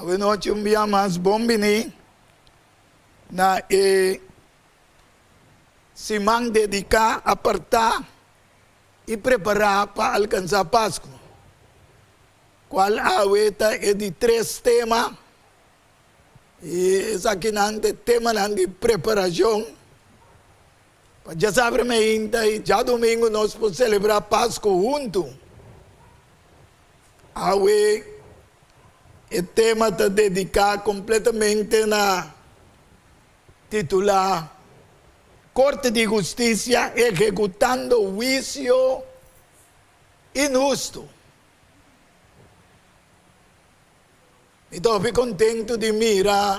Awenochi un bia mas bon bini na e siman dediká, apartá i prepará pa alkansá Pasku, kual awe ta e di tres tema i esakinan ta e temanan di preparashon pa djasabra meinta i djadumingu nos por selebrá Pasku huntu. Awe e tema ta dediká kompletamente na titulá Korte di Hustisia ehekutando huisio inhustu. Mi ta hopi kontentu di mira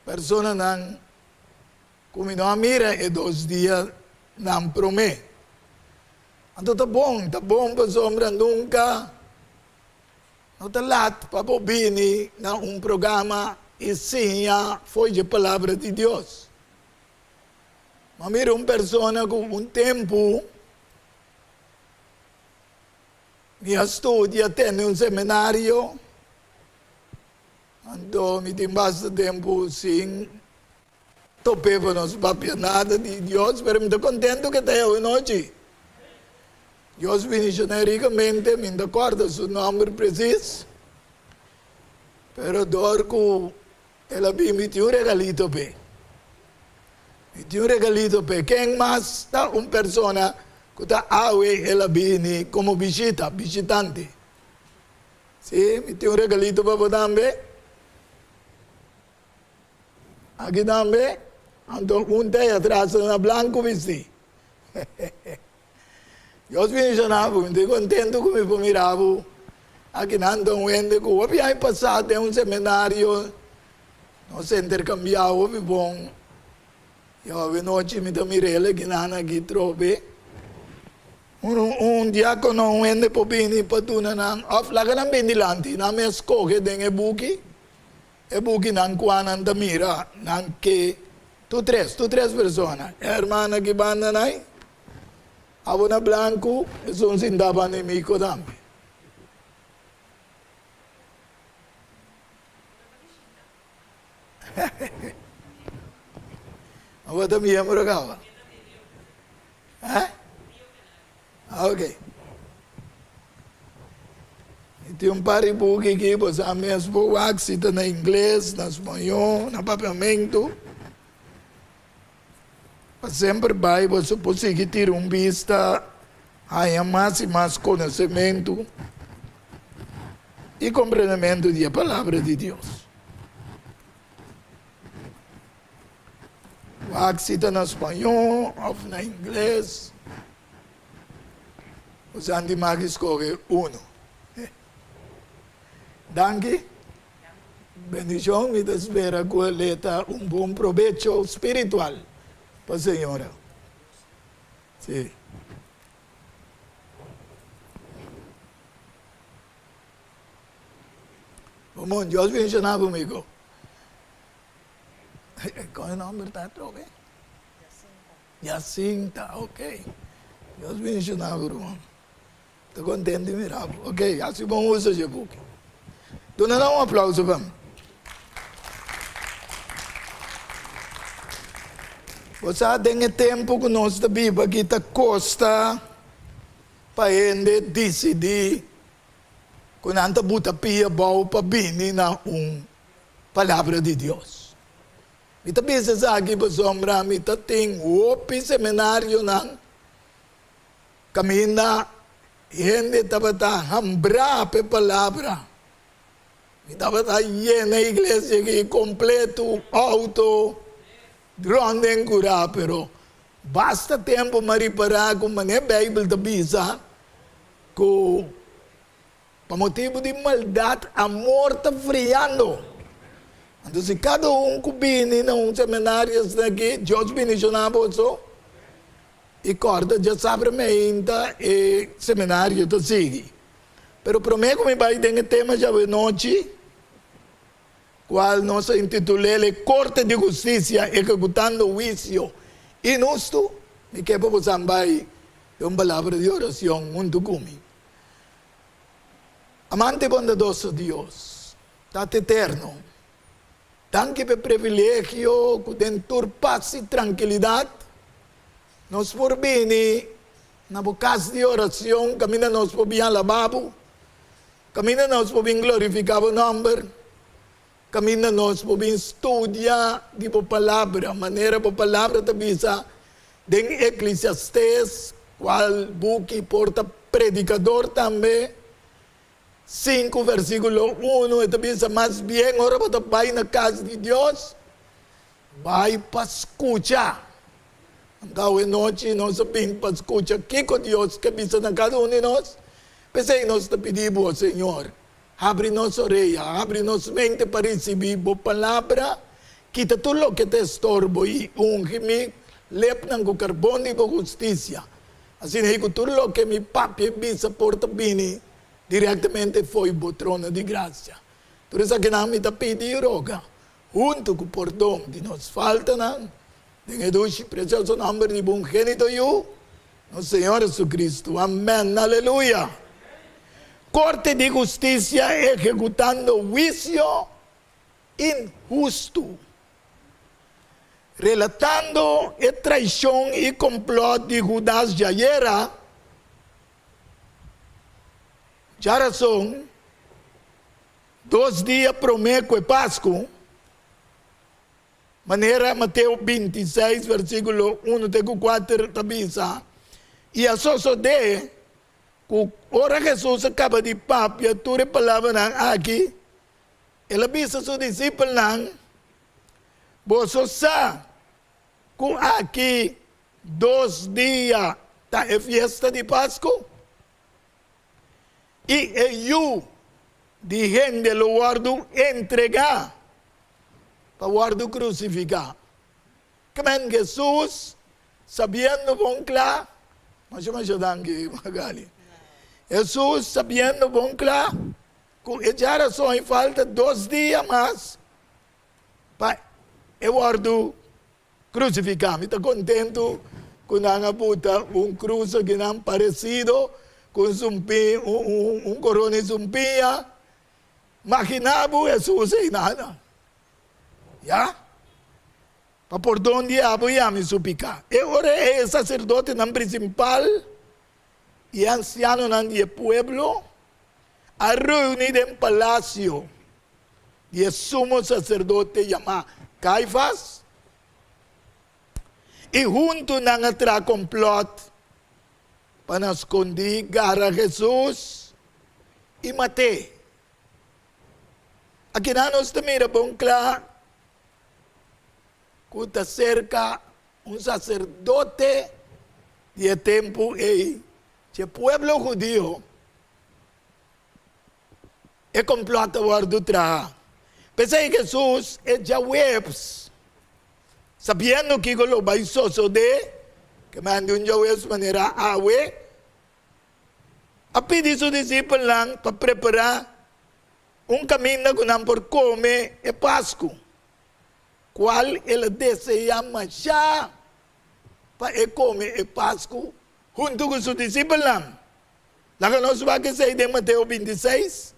personanan ku mi no a mira e dos dianan promé. Anto ta bon, ta bon pasobra nunka no ta lat pa bo bini na un programa i siña fo'i dje Palabra di Dios. Mi a mira un persona ku un tempu mi a studia tene un seminario, anto mi tin basta tempu sin Top'é pa nos papia nada di Dios, pero mi ta contento ke ta e awenochi. Dios bendiciona ricamente, mi no ta corda su nomber precies, pero dor cu el a bin mi tin un regalito p'e. Mi tin un regalito p'e. Ken mas ta un persona cu ta awe el a bini como bishita, bishitante? Si, mi tin un regalito pa bo tambe. Aki tambe, anto un ta e atras ta na blanco bisti. Dios bendiciona bo, mi ta contento cu mi por mira bo aki nan ta un hende cu hopi aña pasa den un seminario nos a intercambia hopi bon y awe nochi mi ta mira el aki nan aki trobe. Un diacono, un hende por bini pa duna nan of laga nan bini dilanti, nan mes scoge den e buki. E bukinan kua nan ta mira, nan ke tur tres, tur tres persona. E hermana ki banda nai, abo na blanku, esun sintá banda di miko tambe. Abo ta miembro kaba? Eh? Ok. Mi tin un par di buki aki, bo sa mes por wak si ta na ingles, na spañó, na papiamentu. Pa semper bai boso por sigui tira un bista, haña mas i mas konosementu i komprendementu di e Palabra di Dios. Wak si ta na spañó òf na ingles. Bo di maki skohe uno. Danki. Bendishon. Mi ta spera ku e ta un bon probecho spiritual pa señora. Si. Bon, Dios bendiciona bo, amigo. Kon e nomber ta atrobe? Jacinta. Jacinta, ok. Dios bendiciona bo, ruman. Ta content di mira bo. Ok, haci bon uso dje buki. Duna nan un aplauso pa mi. Bo sa den e tempo cu nos ta biba aki ta costa pa hende dicidi cu nan ta buta pia abao pa bini na un Palabra di Dios. Mi ta bisa esaki pasobra mi ta tin hopi seminarionan kaminda hende tabata hambrá pa e palabra. Mi tabata yena iglesia aki kompleto, outo, rònt den kurá, pero basta tempu mi a ripará ku manera Beibel ta bisa ku Pa motibu di maldat amor ta friando. Anto si kada un ku bini na un seminario asina aki, Dios bendishoná boso i kòrda djasabra meinta e seminario ta sigui. Pero promé ku mi bai den e tema djawe nochi, kual nos a intitul'el E Korte di Hustisia Ehekutando Huisio Inhustu, mi ke pa boso bai den un palabra di orashon huntu ku mi. Amante bondadoso Dios. Tata Eterno, danki pa e privilegio ku den tur pas i trankilidat nos por bini na bo kas di oracion kaminda nos por bin alabá bo, kaminda nos por bin glorifiká bo nòmber, kaminda nos por bin studia di bo Palabra, manera bo Palabra ta bisa den Eklesiastés, kual buki por ta Predikador tambe. Sinku versíkulo unu e ta bisa, Mas bien ora bo ta bai na kas di Dios, bai pa skucha. Anto awe nochi nos a bin pa skucha kiko Dios ke bisa na kada un di nos. P'esei nos ta pidi bo, Señor, habri nos orea, habri nos mente pa risibí bo palabra, kita tur loke ta estorbo i ungi mi lepnan ku karbon di bo hustisia. Asina ei ku tur loke mi papia i bisa por ta bini direktamente fo'i bo trono di grasia. Tur esakinan mi ta pidi i roga, huntu ku pordon di nos faltanan, den e dushi presioso nòmber di bo ungenito Yu, nos Señor Jesucristo. Amèn. Aleluya! Korte di Hustisia ehekutando huisio inhustu. Relatando e traishon i komplòt di Hudas djayera, djarason, dos dia promé ku e Pasku, manera Mateo 26 versíkulo 1 te ku 4 ta bisa, I a sosodé ku ora Hesus a kaba di papia tur e palabranan aki, El a bisa su disipelnan, Boso sa ku aki dos dia ta e fiesta di Pasku, i e Yu di hende lo wòrdu entregá pa wòrdu krusifiká. Kmen Hesus, sabiendo bon kla, masha masha danki Magali, Hesus sabiendo bon kla Ku e djarason e falta dos dia mas pa e wòrdu krusifiká. Mi ta kontentu ku nan a buta un krus akinan paresido ku un sumpi un korona di sumpiña. Maginá bo Hesus einan, ya, pa pordon di abo i ami su piká. E ora ei e saserdotenan prinsipal i e ansianonan di e pueblo a reuni den palasio di e sumo saserdote yamá Kaifas, i huntu nan a traha komplòt pa nan skondí gara Hesus i mat'é. Akinan nos ta mira bon kla ku ta serka un saserdote di e tempu ei dje pueblo hudio. E komplòt a wòrdu traha. P'esei Hesus e djaweps, sabiendo kiko lo bai sosodé, ke manda un djaweps manera awe, a pidi su disipelnan pa prepará un kaminda ku nan por kome e Pasku, kual el a deseá mashá pa e kome e Pasku huntu ku su disipelnan. Laga nos wak esei den Mateo 26,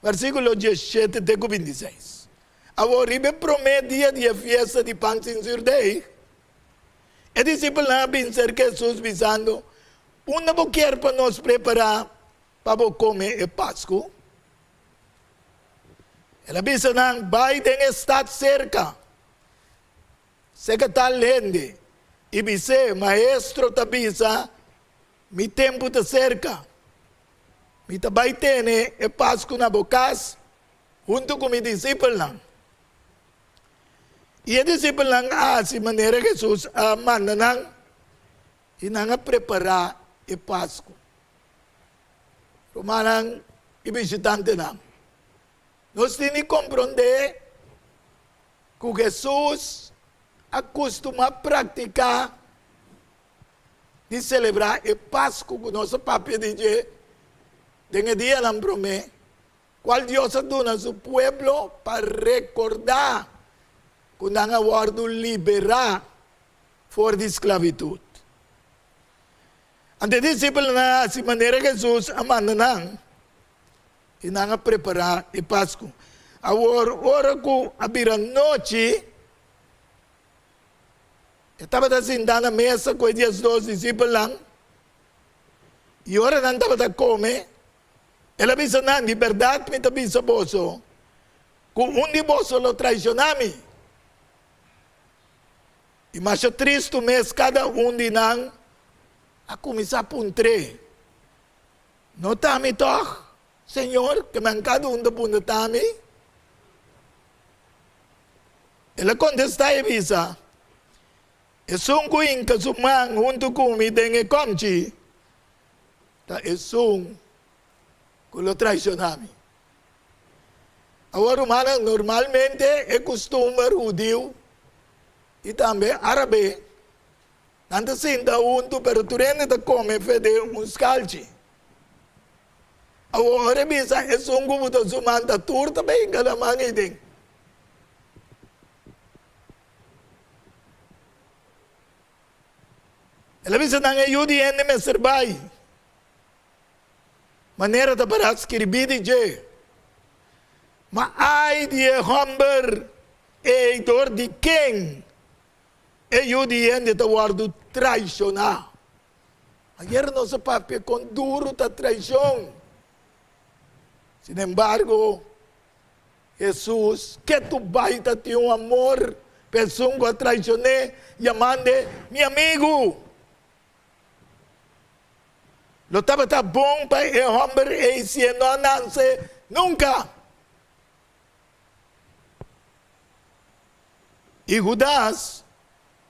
versíkulo 17 te ku 26. Awor, riba e promé dia di e fiesta di Pan sin Zürdeg, e disipelnan a bin serka Hesus bisando, Unda bo kier pa nos prepará pa bo kome e Pasku? El a bisa nan, Bai den e stat serka. Serka tal hende i bis'é, Maestro ta bisa, Mi tempu ta serka. Mi ta bai tene e Pasku na bo kas huntu ku mi disipelnan. I e disipelnan a hasi manera Hesus a manda nan, i nan a prepará e Pasku. Rumannan i bishitantenan, nos tin di komprondé ku Hesus a kustumá praktiká di selebrá e Pasku ku nos a papia di dje den e dianan promé, kual Dios a duna su pueblo pa rekordá ku nan a wòrdu liberá for di sklabitut. Anto e disipelnan a hasi manera Hesus a manda nan, i nan a prepará e Pasku. Awor, ora ku a bira nochi, e tabata sintá na mesa ku e diesdos disipelnan, i ora nan tabata kome, el a bisa nan, Di bèrdat mi ta bisa boso ku un di boso lo traishoná mi. I masha tristu mes kada un di nan a kuminsá puntr'é, No ta mi tòg, Señor, ke men kada un ta puntra ta mi? El a kontestá i bisa, Esun ku hinka su man huntu ku mi den e kòmchi ta esun ku lo traishoná mi. Awor, rumannan, normalmente e kustumber hudiu i tambe árabe, nan ta sinta huntu pero tur hende ta kome fe den un skalchi. Awor, ora e bisa esun ku bo ta su man ta tur ta bin hinka nan man ei den. El a bisa nan e yu di hende mester bai. Manera ta pará skirbí di dje. Ma ai di e hòmber ei dor di ken e Yu di hende ta wòrdu traishoná. Ayer nos a papia kon duru ta traishon. Sinembargo, Hesus ketu bai ta tin un amor pa esun ku a traishon'é, yamand'e mi amigu. Lo tabata bon pa e hòmber ei si e no a nanse nunka. I Hudas,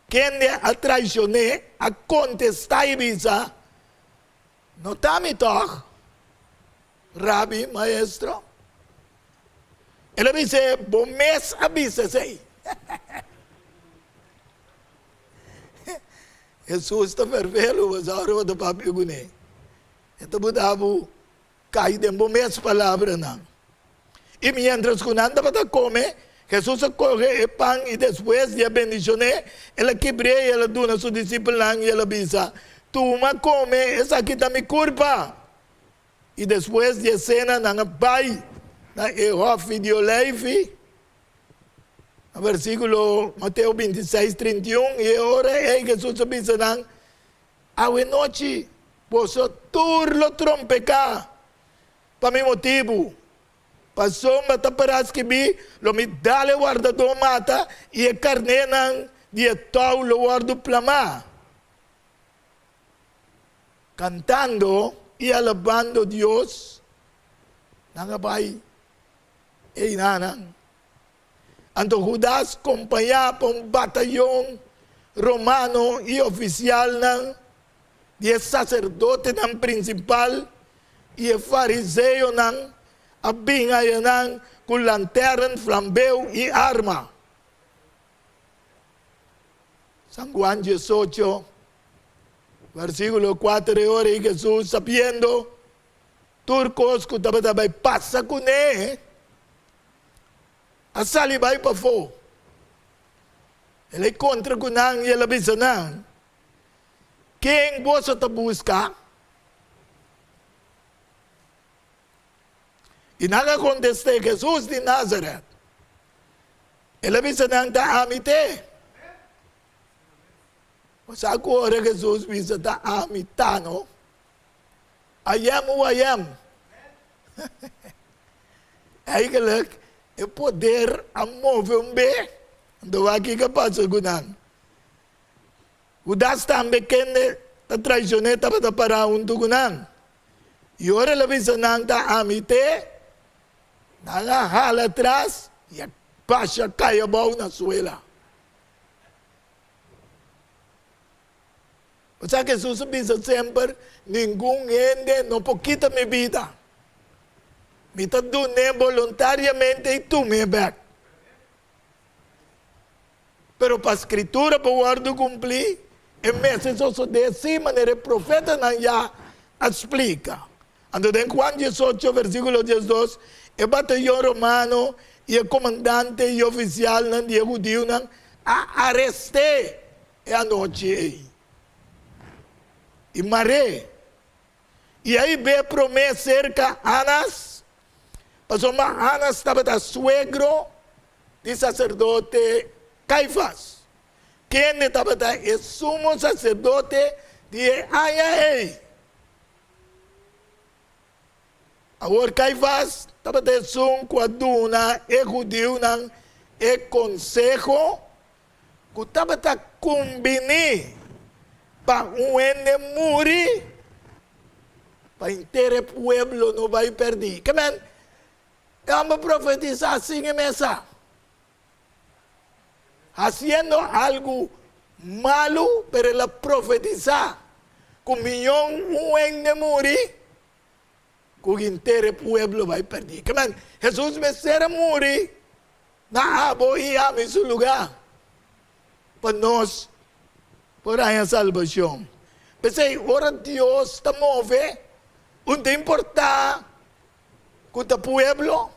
kende a traishon'é, a kontestá i bisa, No ta mi tòg, Rabi, Maestro? El a bis'é, Bo mes a bisa esei. Hesus ta fervelu pasobra ora bo ta papia kuné, e ta buta bo kai den bo mes palabranan. I miéntras ku nan tabata kome, Hesus a kohe e pan i despues di a bendishon'é, el a kibr'é i el a duna su disipelnan i el a bisa, Tuma, kome, esaki ta mi kurpa. I despues di e sena nan a bai na e hòfi di Oleifi. Na versíkulo Mateo 26, 31, I e ora ei Hesus a bisa nan, Awe nochi boso tur lo trompeká pa mi motibu, pasobra ta pará skibí, Lo mi dal e wardadó mata, i e karnénan di e tou lo wòrdu plamá. Kantando i alabando Dios, nan a bai einanan. Anto Hudas kompañá pa un batayon romano i ofisialnan di e saserdotenan prinsipal i e fariseonan a bin ayanan ku lantèrn, flambeu i arma. San Juan diesocho, versíkulo kuater E ora ei Hesus, sabiendo tur kos ku tabata bai pasa kuné, a sali bai pafó. El a kontra ku nan i el a bisa nan, Ken boso ta buska? I nan a kontest'é, Hesus di Nazaret. El a bisa nan, Ta ami t'e. Bo sa ku ora Hesus bisa ta ami ta, no? I am who I am. Eigenlijk e poder a move un be. Anto wak kiko a pasa ku nan. Hudas tambe kende ta traicion'é tabata pará huntu ku nan. I ora el a bisa nan ta ami t'e, nan a hala atras i a basha kai abou na suela. Osea Hesus a bisa semper, Ningun hende no por kita mi bida. Mi ta dun'é boluntariamente i tum'é bèk. Pero pa Skritura por wòrdu kumplí, e mester sosodé si manera e profetanan ya a splika. Anto den Juan diesocho versíkulo diesdos, e batayon romano i e komandante i ofisialnan di e hudiunan a arest'é e anochi ei i mar'é. I a hib'é promé serka Anas. Pasobra Anas tabata suegro di saserdote Kaifas, kende tabata e sumo saserdote di e aña ei. Awor Kaifas tabata esun ku a duna e hudiunan e konseho ku tabata kumbiní pa un hende muri pa henter e pueblo no bai pèrdí. Ke men, e hòmber profetisá sin e mesa, hasiendo algu malu, pero el a profetisá ku mihó un hende muri ku henter e pueblo bai pèrdí. Ke men, Hesus mester a muri na abo i ami su lugá pa nos por haña salbashon. P'esei, ora Dios ta move, un ta importá ku ta pueblo,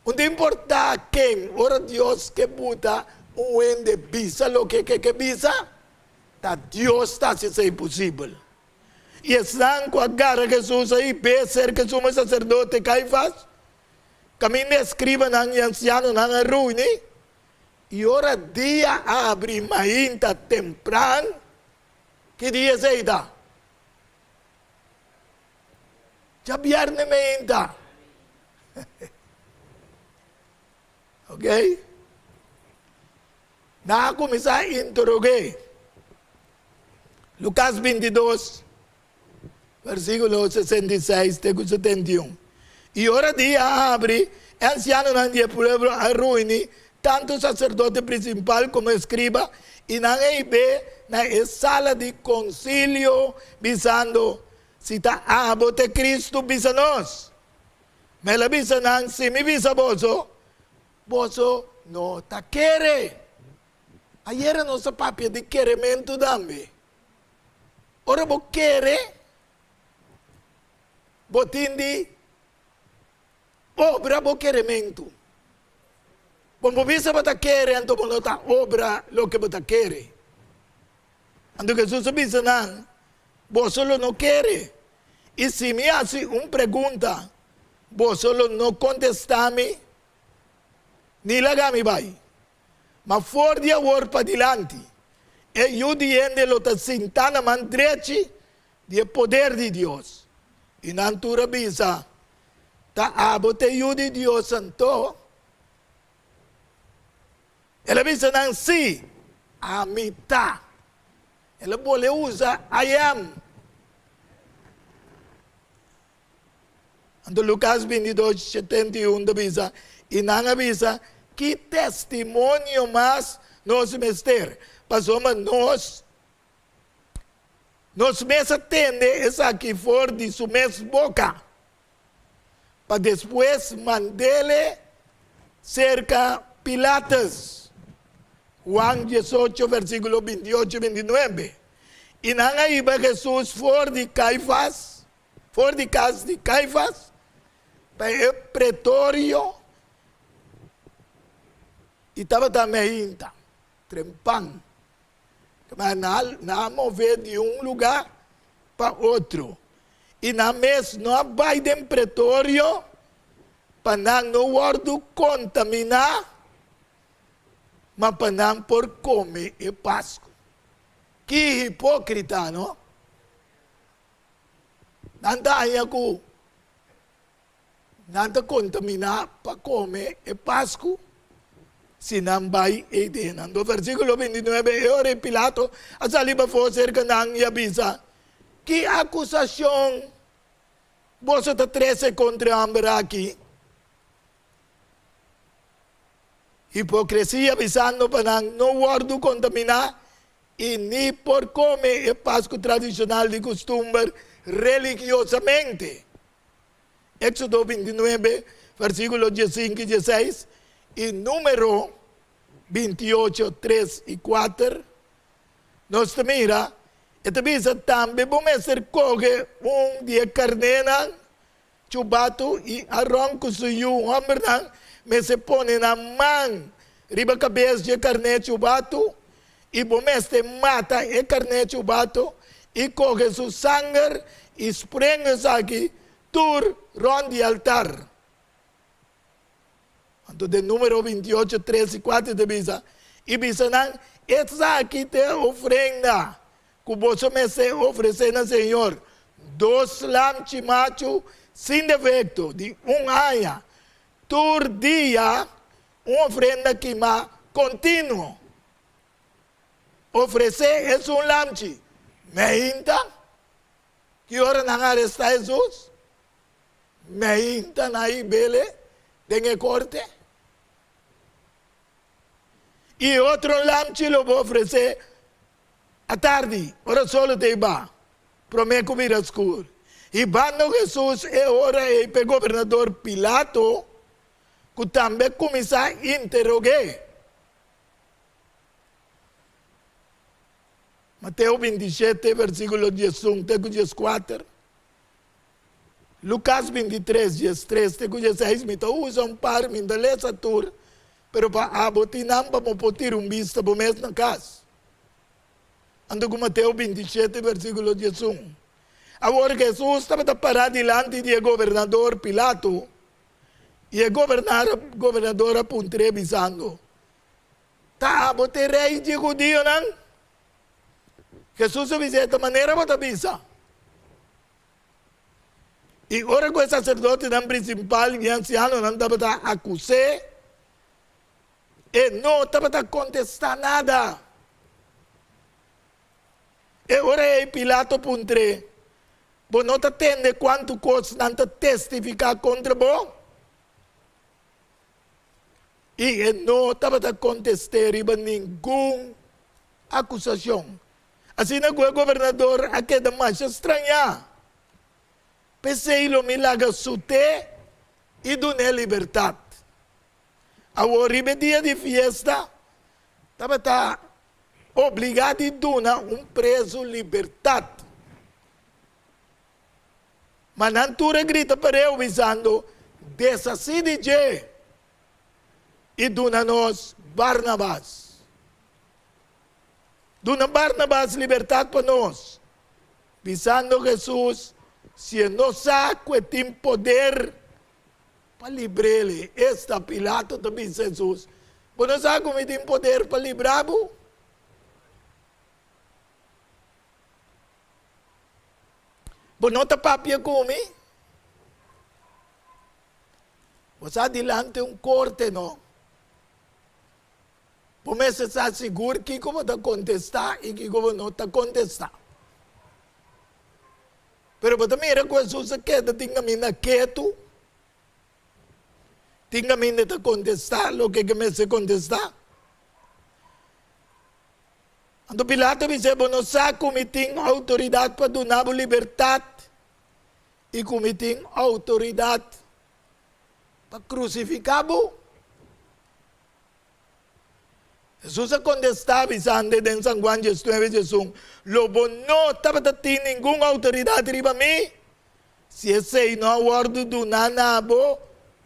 un ta importá ken. Ora Dios ke buta un hende bisa loke e ke bisa, ta Dios ta hasi esei posibel. I esnan ku a gara Hesus a hib'é serka e sumo saserdote Kaifas, kaminda e eskribanan i ansianonan a runi. I ora dia a habri mainta tempran, ki dia esei ta? Djabièrnè mainta. Ok? Nan a kuminsá interog'é. Lukas 22, versíkulo 66 te ku 71. I ora dia a habri, e ansianonan di e pueblo a reuní, tantu saserdote prinsipal komo eskriba, i nan a hib'é na e sala di konsilio, bisando, Si ta abo ta e Kristu, bisa nos. Ma el a bisa nan, Si mi bisa boso, boso no ta kere. Ayera nos a papia di kerementu tambe. Ora bo kere, bo tin di obra bo kerementu. Bo no bisa bo ta kere anto bo no ta obra loke bo ta kere. Anto Hesus a bisa nan, Boso lo no kere. I si mi hasi un pregunta, boso lo no kontestá mi ni laga mi bai. Ma for di awor padilanti, e Yu di hende lo ta sintá na man drechi di e poder di Dios. I nan tur a bisa, Ta abo ta e Yu di Dios anto? El a bisa nan, Sí, ami ta. El a bolbe usa I am. Anto Lukas 22, 71 ta bisa, I nan a bisa, Ki testimonio mas nos mester? Pasobra nos, nos mes a tende esaki for di su mes boka, pa despues mand'ele serka Pilatus. Juan 18, versíkulo 28 i 29. I nan a hiba Hesus for di Kaifas, For di kas di Kaifas pa e pretorio i tabata meinta trempan. Ma nan a move di un lugá pa otro i nan mes no a bai den pretorio pa nan no wòrdu kontaminá, ma pa nan por kome e Pasku. Ki hipókrita, no? Nan ta haña ku nan ta kontaminá pa kome e Pasku si nan bai ei den. Anto versíkulo 29, E ora ei Pilato a sali pafó serka nan i a bisa, Ki akusashon boso ta trese kontra e hòmber aki? Hipokresia bisando pa nan no wòrdu kontaminá i ni por kome e Pasku tradishonal di kustumber religiosamente. Éksodo 29, versíkulo 15 i 16 i Número 28, 3 i 4, nos ta mira, e ta bisa, Tambe bo mester kohe un di e karnénan Chubatu i Aron ku su yu hòmbernan mester pone nan man riba kabes dje karné chubatu, i bo mester mata e karné chubatu i kohe su sanger i sprengu esaki tur rònt di altar. Anto den Número 28, 3 i 4 ta bisa, I bisa nan, Esaki ta e ofrenda ku boso mester ofresé na Señor, dos lamchi machu sin defekto di un aña, tur dia un ofrenda kimá kontinuo. Ofresé esun lamchi meinta. Ki ora nan arestá Hesus? Meinta nan hib'el den e korte. I e otro lamchi lo bo ofresé atardi, ora sol ta hiba, promé ku bira skur. Hibando Hesus e ora ei pa e gobernador Pilato, ku tambe a kuminsá interog'é. Mateo 27, versíkulo 11 te ku 14. Lukas 23, 13 te ku 16. Mi ta usa un par, mi no ta lesa tur, pero pa abo tin nan pa bo por tira un bista bo mes na kas. Anto ku Mateo 27, versíkulo 11. Awor Hesus tabata pará dilanti di e gobernador Pilato, i e gobernador a puntr'é bisando, Ta abo ta e rei dje hudionan? Hesus a bis'é, Ta manera bo ta bisa. I ora ku e saserdotenan prinsipal i e ansianonan tabata akus'é, e no tabata kontestá nada. E ora ei Pilato puntr'é, Bo no ta tende kuantu kos nan ta testifiká kontra bo? I e no tabata kontest'é riba ningun akusashon. Asina ku e gobernador a keda masha strañá. P'esei lo mi laga sut'é i dun'é libertat. Awor riba e dia di fiesta tabata obligá di duna un prezu libertat. Ma nan tur a grita pareu, bisando, Deshasí di dje i duna nos Barnabas. Duna Barnabas libertat pa nos, bisando Hesus, si e no sa ku e tin poder pa libr'el. Esta, Pilato ta bisa Hesus, Bo no sa ku mi tin poder pa libra bo? Bo no ta papia ku mi? Bo sa dilanti un korte, no? Bo mester sa sigur kiko bo ta kontestá i kiko bo no ta kontestá. Pero bo ta mira ku Hesus a keda tin kaminda ketu, tin kaminda e ta kontestá loke ke mester kontestá. Anto Pilato a bis'é, Bo no sa ku mi tin outoridat pa duna bo libertat i ku mi tin outoridat pa krusifiká bo? Hesus a kontestá bisand'e den San Juan 19, 11, Lo bo no tabata tin ningun outoridat riba mi si esei no a wòrdu duná na bo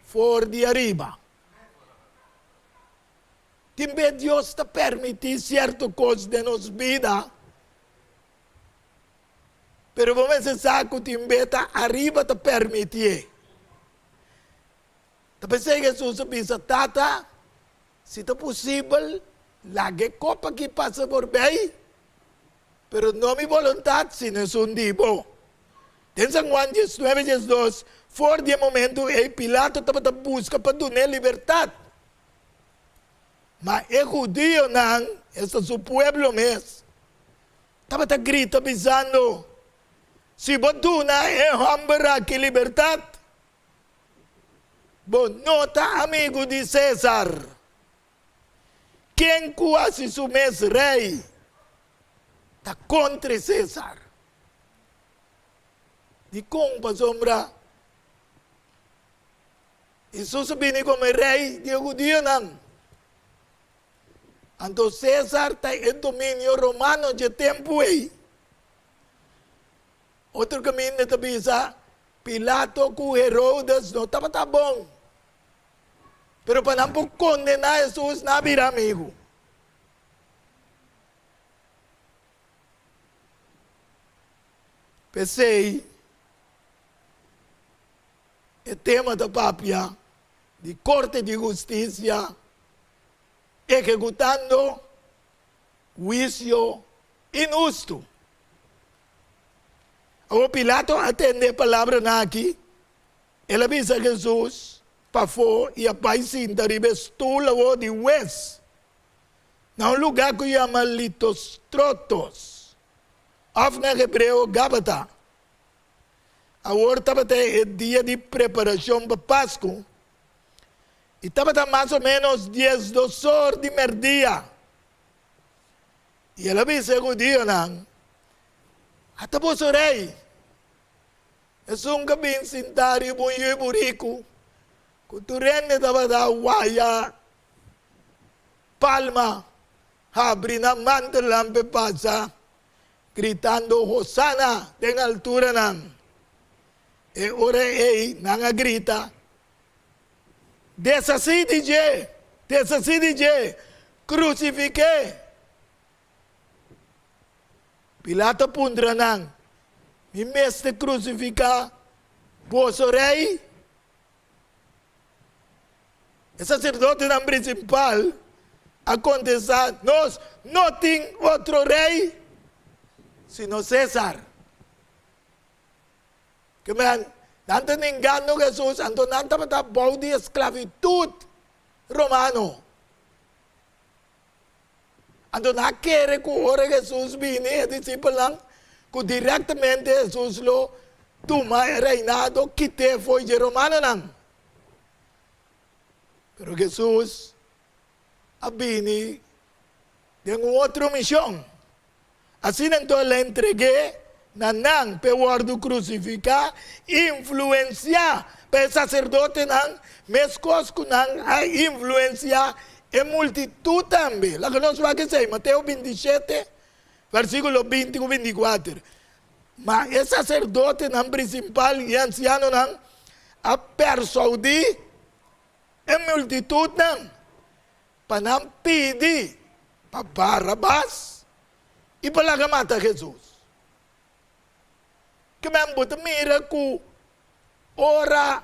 for di ariba. Tin bes Dios ta permití sierto kos den nos bida, pero bo mester sa ku tin bes ta ariba ta permitié. Ta p'esei Hesus a bisa, Tata, si ta posibel, laga e kop akí pasa forbei, pero no mi boluntat, sino esun di bo. Den San Juan 19, 12, for di e momentu ei Pilato tabata buska pa dun'é libertat. Ma e hudionan, esta su pueblo mes, tabata grita bisando, Si bo duna e hòmber aki libertat, bo no ta amigu di Sésar. Ken ku hasi su mes rei ta kontra Sésar. Dikon? Pasobra Hesus a bini komo e rei di e hudionan. Anto Sésar ta e dominio romano dje tempu ei. Otro kaminda ta bisa, Pilato ku Herodes no tabata bon, pero pa nan por kondená Hesus nan a bira amigu. P'esei, E tema ta papia. Di Korte di Hustisia ehekutando huisio inhustu. Awor Pilato a tende e palabranan aki, el a bisa Hesus pafó i a bai sinta riba e stul awor di hues na un lugá ku yama Litostrotos, òf na hebreo Gabata. Awor tabata e dia di preparashon pa Pasku, i tabata mas o ménos diesdos or di mèrdia. I el a bisa e hudionan, Ata boso rei! Esun ku a bin sintá riba un yu buriku, ku tur hende tabata waya palma, habri nan mantelnan p'e pasa, gritando, Hosana den alturanan! E ora ei nan a grita, Deshasí di dje! Deshasí di dje! Krusifik'é! Pilato a puntra nan, Mi mester krusifiká boso rei? E saserdotenan prinsipal a kontestá, Nos no tin otro rei sino Sésar. Ke men, nan ta ningando Hesus, anto nan tabata bou di esklabitut romano. Anto nan a kere ku ora Hesus bini, e disipelnan, ku direktamente Hesus lo tuma e reinado kit'é fo'i dje romanonan. Pero Hesus a bini den un otro mishon. Asina anto el a entreg'é na nan p'e wòrdu krusifiká, influensiá pa e saserdotenan, meskos ku nan a influensiá e multitut tambe. Laga nos wak esei, Mateo 27, versíkulo 20 ku 24. Ma e saserdotenan prinsipal i e ansianonan a persoudí e multitutnan pa nan pidi pa Barabas i pa laga mata Hesus. Kimen bo ta mira ku ora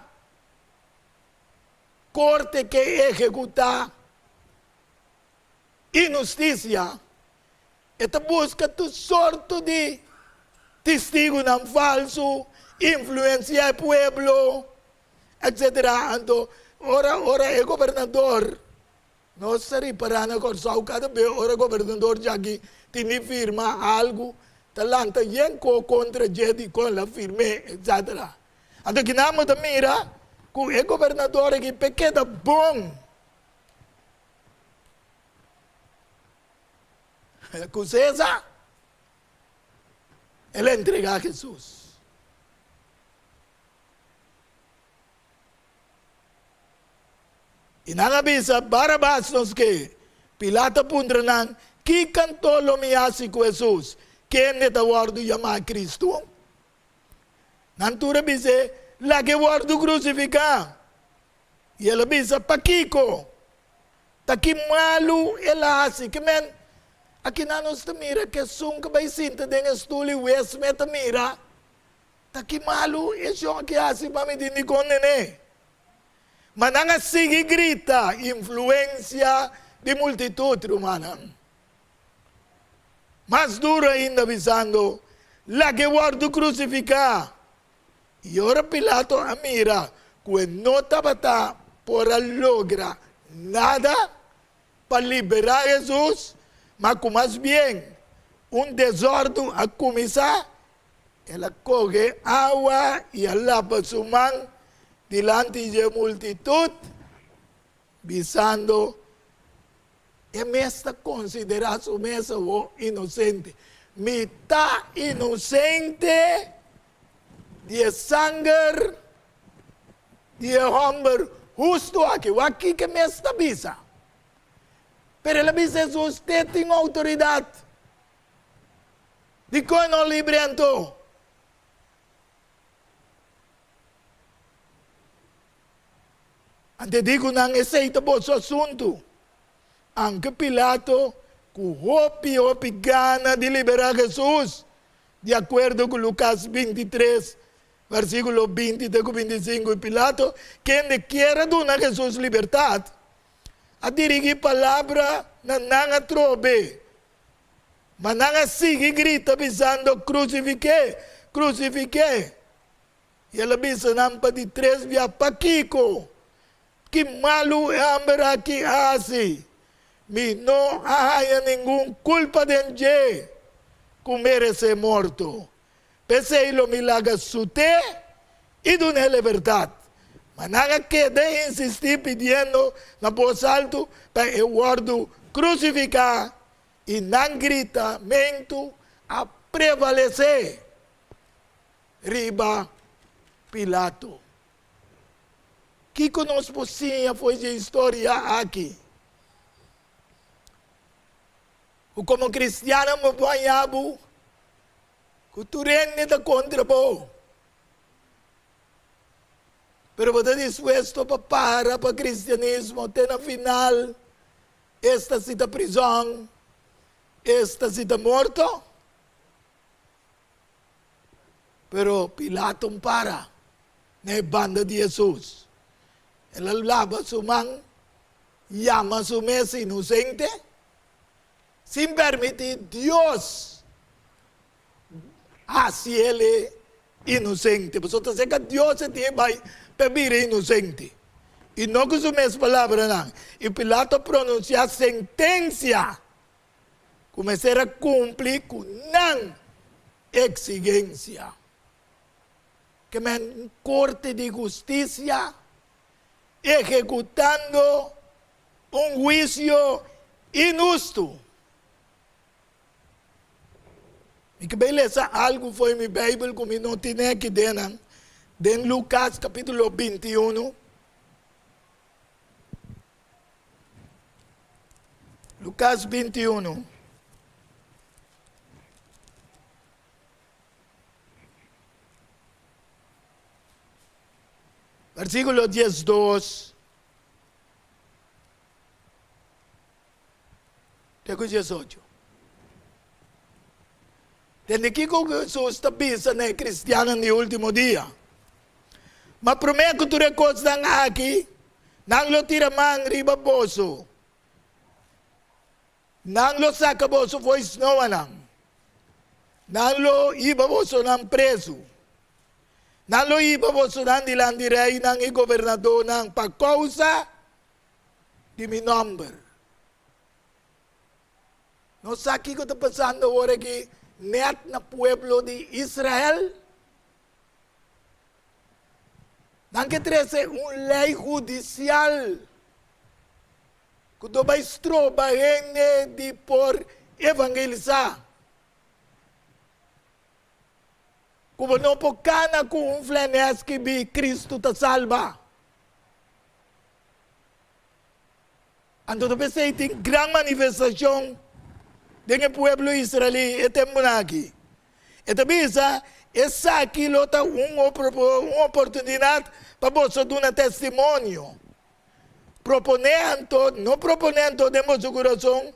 korte ke ehekutá inhustisia, e ta buska tur sorto di testigunan falsu, influensiá e pueblo, etsetera. Anto ora ora e gobernador Nos ta ripará na Kòrsou kada be ora gobernador djaki tin di firma algu ta lanta yen ko kontra dje dikon el a firm'é etsetera. Anto kinan bo ta mira ku e gobernador aki p'e keda bon ku Cesar el a entregá Hesus. I nan a bisa, Barabas nos ke. Pilato a puntra nan, Ki kantó lo mi hasi ku Hesus, kende ta wòrdu yamá Kristu? Nan tur a bis'é, Lag'é wòrdu krusifiká. I el a bisa, Pakiko? Ta ki malu el a hasi? Ke men, akinan nos ta mira ku esun ku bai sinta den e stul i wes me ta mira. Ta ki malu e shon aki hasi pa mi tin di konden'é? Ma nan a sigui grita, Influensia di multitut, rumannan! Mas duru ainda, bisando, Lag'é wòrdu krusifiká! I ora Pilato a mira ku e no tabata por a logra nada pa liberá Hesus, ma ku mas bien un desòrdu a kuminsá, El a kohe awa i a laba su man dilanti dje multitut, bisando, E mes ta konsiderá su mes awor inosente. Mi ta inosente di e sanger di e hòmber hustu aki. Wak kiko e mes ta bisa. Pero el a bisa Hesus, Te tin outoridat. Dikon no libre anto? Ante di ku nan esei ta boso asuntu. Anke Pilato ku hopi hopi gana di liberá Hesus, di akuerdo ku Lukas 23. Versíkulo 20 te ku 25, i Pilato, kende kier a duna Hesus libertat, a dirigí palabra na nan atrobe. Ma nan a sigui grita bisando, Krusifik'é! Krusifik'é! I el a bisa nan pa di tres bia, Pakiko? Ki malu e hòmber aki a hasi? Mi no a haña ningun kulpa den dje ku meresé morto. P'esei lo mi laga sut'é i dun'é libertat. Ma nan a keda insistí pidiendo na bos altu pa e wòrdu krusifiká, i nan gritamentu a prevalesé riba Pilato. Kiko nos por siña for dje historia aki? Ku komo kristiannan bo por haña bo ku tur hende ta kontra bo, pero bo ta dispuesto pa para pa kristianismo te na final, esta si ta prizòn, esta si ta morto? Pero Pilato un para na e banda di Hesus. El a laba su man, yama su mes inosente, sin permití Dios hasi el e inosente. Pasobra ta serka Dios e tin e bai pa e bira inosente, i no ku su mes palabranan. I Pilato a pronunsiá sentensia ku mester a kumpli ku nan eksigensia. Ke men un korte di hustisia ehekutando un huisio inhustu. Mi ke bai lesa algu for mi Beibel ku mi no tene aki den nan, den Lukas kapítulo 21. Lukas 21. Versíkulo 12 te ku 18. Tende kiko Hesus ta bisa na e kristiannan di último dia. Ma promé ku tur e kosnan aki, nan lo tira man riba boso. Nan lo saka boso for snoanan. Nan lo hiba bosonan prezu. Nan lo hiba bosonan dilanti reinan i gobernadónan pa kousa di mi nòmber. Nos sa kiko ta pasando awor aki nèt na pueblo di Israel? Nan ke trese un lei hudisial ku ta bai stroba hende di por evangelisá. Ku bo no por kana ku un flanès skibí Kristu ta salba. Anto ta p'esei tin gran manifestashon den e pueblo israelí e tempunan aki. E ta bisa, Esaki lo ta un oportunidat pa boso duna testimonio. Proponé anto, no proponé anto den boso kurason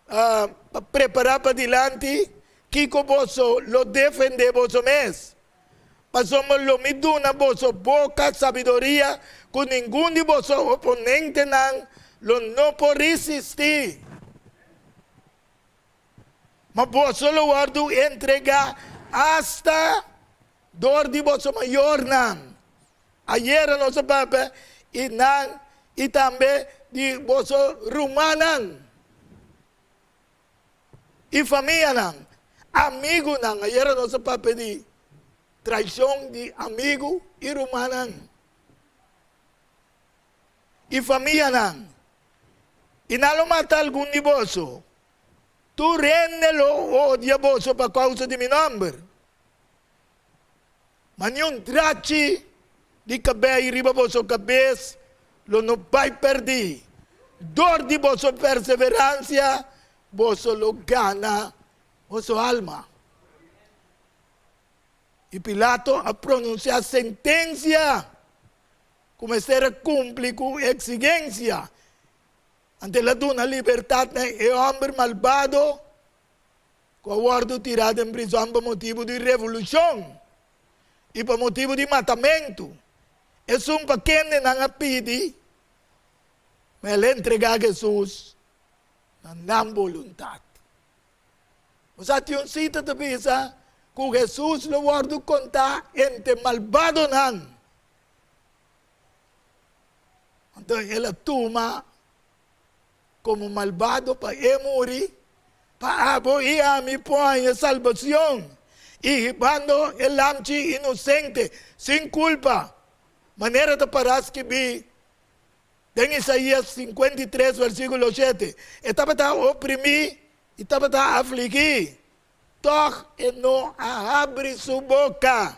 pa prepará padilanti kiko boso lo defendé boso mes. Pasobra lo mi duna boso boka sabiduria ku ningun di boso oponentenan lo no por risistí. Ma boso lo wòrdu entregá asta dor di boso mayornan. Ayera nos a papia i nan i tambe di boso rumannan i famianan, amigunan. Ayera nos a papia di traishon di amigu i rumannan i famianan. I nan lo mata algun di boso. Tur hende lo odia boso pa kousa di mi nòmber. Ma niun drachi di kabei riba boso kabes lo no bai pèrdí. Dor di boso perseveransia boso lo gana boso alma. I Pilato a pronunsiá sentensia ku mester a kumpli ku eksigensia. Anto el a duna libertat na e hòmber malbado ku a wòrdu tirá den prizòn pa motibu di revolushon. I pa motibu di matamentu, esun pa kende nan a pidi, ma el a entregá Hesus na nan boluntat. Bo sa tin un sita ta bisa ku Hesus lo wòrdu kontá entre malbadonan. Anto el a tuma komo malbado pa e muri pa abo i ami por haña salbacion, i hibando e lamchi inosente sin culpa, manera ta pará skibí den Isaías 53 versículo 7. E tabata oprimí i tabata afligí, tòg e no a habri su boka,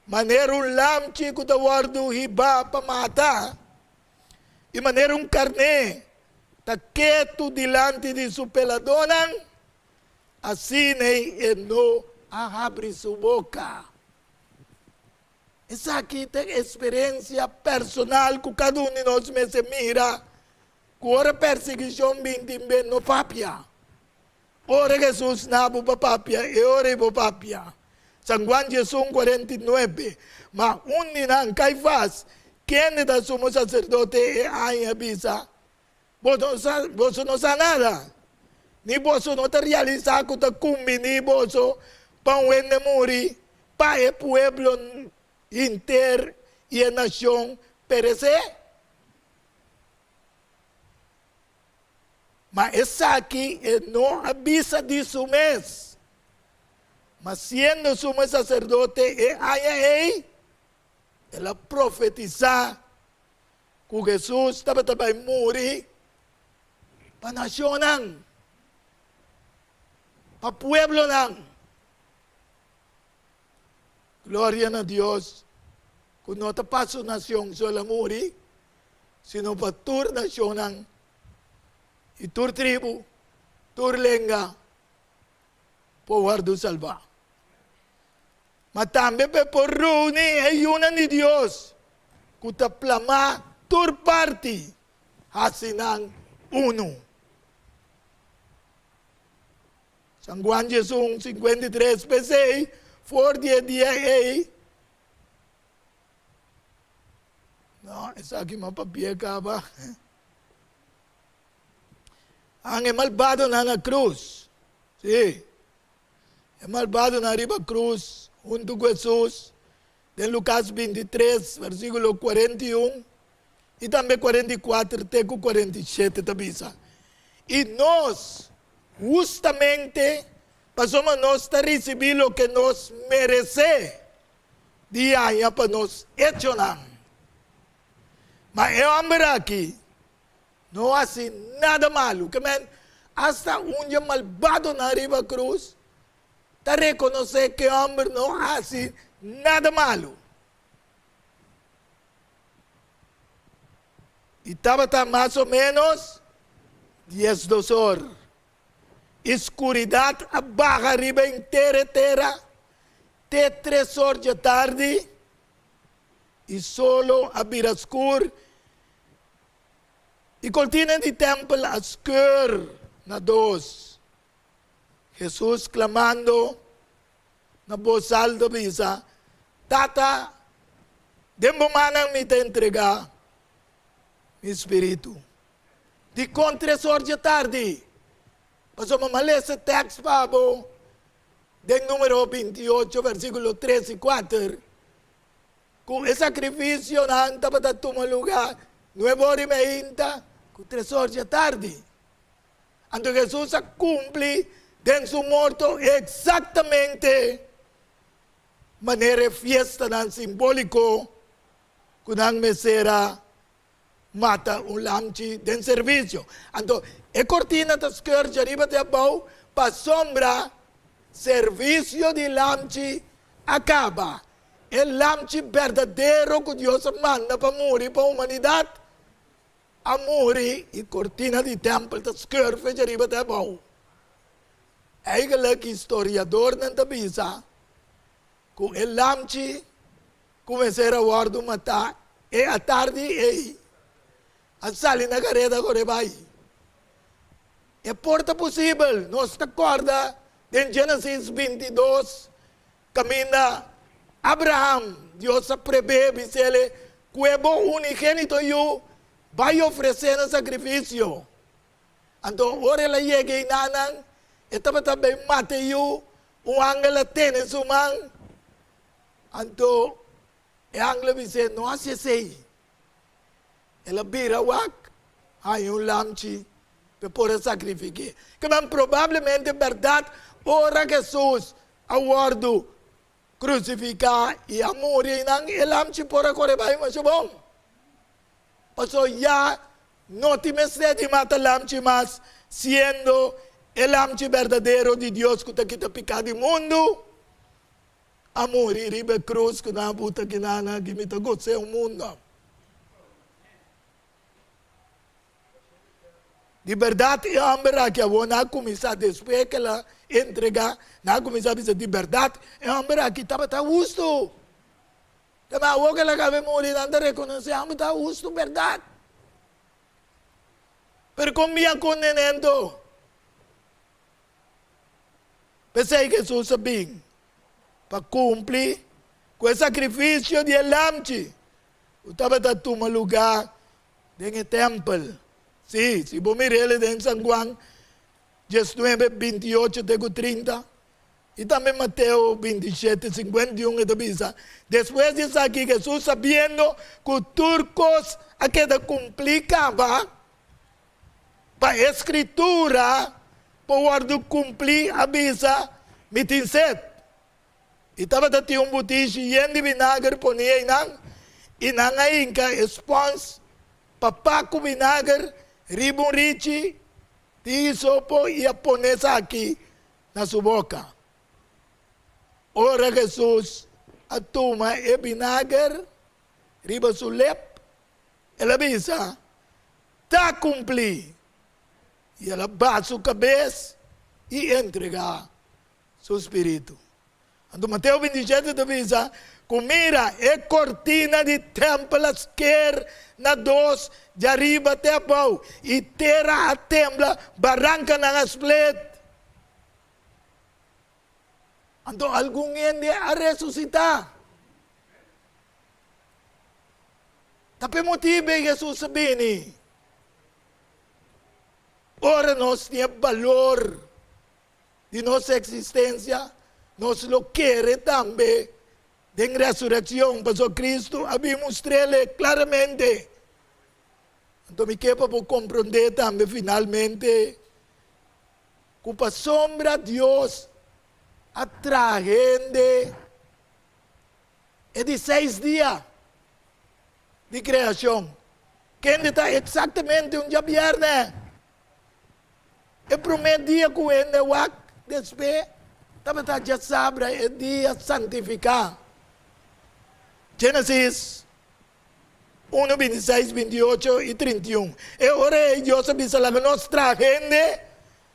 manera un lamchi ku ta wòrdu hibá pa mata. I manera un karné ta ketu dilanti di su peladónan, asin'ei e no a habri su boka. Esaki ta e eksperensia personal ku kada un di nos mester mira ku ora persiguishon bin tin be no papia. Ora Hesus na bo pa papia, e ora ei bo papia. San Juan 11, 49. Ma un di nan, Kaifas, kende ta sumo saserdote e aña, a bisa, Boso no sa nada, ni boso no ta realisá ku ta kumbiní boso pa un hende muri pa e pueblo henter i e nashon peresé? Ma esaki e no a bisa di su mes, ma siendo sumo saserdote e aña ei, el a profetisá ku Hesus tabata bai muri pa nashonnan, pa pueblonan. Gloria na Dios ku no ta pa su nashon so el a muri, sino pa tur nashonnan i tur tribu, tur lenga por wòrdu salbá. Ma tambe pa e por reuní e yunan di Dios ku ta plamá tur parti, hasi nan unu. San Juan 11, 53 P'esei, for di e dia ei, No, esaki m'a papia kaba. Han e malbadonan na krus. Sí. E malbadonan riba krus huntu ku Hesus den Lukas 23, versíkulo 41 i tambe 44 te ku 47 ta bisa, I nos, hustamente pasobra nos ta risibí loke nos meresé di haña pa nos echonan. Ma e hòmber aki no hasi nada malu. Ke men, asta un dje malbadonan riba krus ta rekonosé ku e hòmber no hasi nada malu. I tabata mas o ménos diesdos or. I skuridat a baha riba henter e tera te tres or djatardi, i solo a bira skur, i kortina di tèmpel a skeur na dos. Hesus klamando na bos alto bisa, Tata, den bo mannan mi ta entregá mi spiritu. Dikon tres or djatardi? Pasobra mi a lesa tèks pa bo den Número 28, versíkulo 3 i 4, ku e sakrifisionan tabata tuma lugá nuebe or i meinta ku tres or djatardi. Anto Hesus a kumpli den su morto eksaktamente manera e fiestanan simbóliko ku nan mester a mata un lamchi den servisio. Anto e kortina ta skeur djariba te abou pasobra servisio di lamchi a kaba. E lamchi berdadero ku Dios a manda pa muri pa humanidat a muri i kortina di tèmpel ta skeur fe djariba te abou. Eigenlik historiadornan ta bisa ku e lamchi ku mester a wòrdu matá e atardi ei a sali na kareda kore bai. E por ta posibel, nos ta kòrda den Genesis 22 kaminda. Abraham, Dios a prebé bis'ele ku e bo unigénito yu bai ofresé na sakrifisio. Anto ora el a yega einanan, e tabata bai mata e yu, un angel a tene su man. Anto e angel a bis'é, No hasi esei. El a bira wak, haña un lamchi p'e por a sakrifik'é. Kiman probablemente bèrdat ora Hesus a wòrdu krusifiká i a muri einan, e lamchi por a kore bai masha bon. Pasobra ya no tin mester di mata lamchi mas, siendo e lamchi berdadero di Dios ku ta kita piká di mundu a muri riba e krus ku nan a buta kinan aki. Mi ta gos'é un mundo. Di bèrdat e hòmber aki awor nan a kuminsá despues ku el a entregá, nan a kuminsá bisa di bèrdat e hòmber aki tabata hustu. Tambe awor ku el a kaba muri nan ta rekonosé hòmber ta hustu bèrdat. Pero kon mi a konden'é anto? P'esei Hesus a bin pa kumpli ku e sakrifisio di e lamchi ku tabata tuma lugá den e tèmpel. Sí, si bo mir'el den San Juan diesnuebe, 28 te ku 30, i tambe Mateo 27, 51, e ta bisa, Despues di esaki Hesus sabiendo ku tur kos a keda kumplí kaba, pa e Skritura por wòrdu kumplí, a bisa, Mi tin set. I tabata tin un butishi yen di binager poni einan, i nan a hinka e spons papá ku binager riba un richi di hisopo i a pone esaki na su boka. Ora Hesus a tuma e binager riba su lep, el a bisa, Ta kumplí! I el a baha su kabes i entregá su spiritu. Anto Mateo 27 ta bisa ku mira, e kortina di tèmpel a sker na dos djariba te abou, i tera a tembla, barankanan a split. Anto algun hende a resusitá. Ta p'e motibu ei Hesus a bini. Ora nos tin e balor di nos eksistensia, nos lo kere tambe den resurekshon, pasobra Kristu a bin mustr'el klaramente. Anto mi ke pa bo komprondé tambe finalmente ku pasobra Dios a traha hende e di seis dia di kreashon, kende ta eksaktamente un djabièrnè. E promé dia ku hende wak despe tabata djasabra, e dia santifiká. Génesis unu, 26, 28 i 31. E ora ei Dios a bisa, Laga nos traha hende